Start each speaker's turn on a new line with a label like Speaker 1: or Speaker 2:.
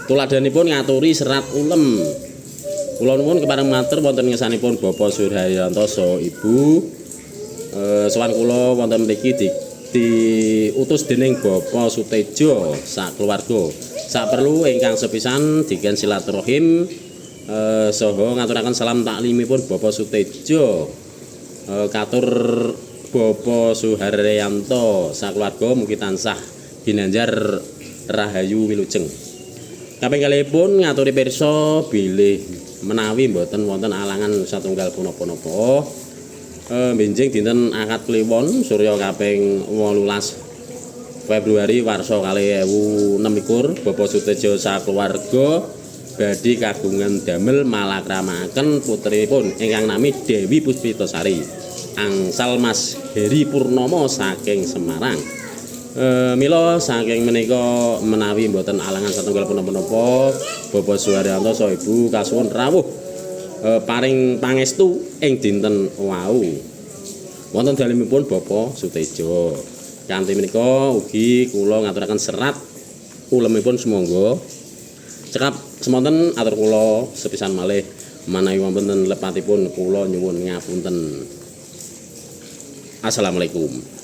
Speaker 1: Tuladhanipun ngaturi serat ulem. Kula nuwun kepareng matur wonten ngersanipun Bapak Suryayanto saha Ibu. Sowan kula wonten mriki diutus dening Bapak Sutejo sakeluarga. Saperlu ingkang sepisan diken silaturahim saha ngaturaken salam taklimipun Bapak Sutejo. Katur Bapak Suharyanto sakeluarga mugi tansah ginanjar rahayu wilujeng. Kaping kalihipun ngaturi pirsa bilih menawi mboten wonten alangan satunggal punapa-napa. Benjing dinten Akad Kliwon Surya kaping 18 Februari warsa 2026 Bapak Sutejo sakeluarga badhe kagungan damel malakramakaken putrinipun ingkang nami Dewi Puspitasari angsal Mas Heri Purnomo saking Semarang. Mila saking menika menawi mboten alangan satunggal punapa-napa Bapak Suharyanto saha Ibu kasuwun rawuh paring pangestu ing dinten wau. Wonten dalemipun Bapak Sutejo. Kanthi menika ugi kula ngaturaken serat ulemipun sumangga. Cekap semonten atur kula sepisan malih manawi wonten lepatipun kula nyuwun ngapunten. Assalamualaikum.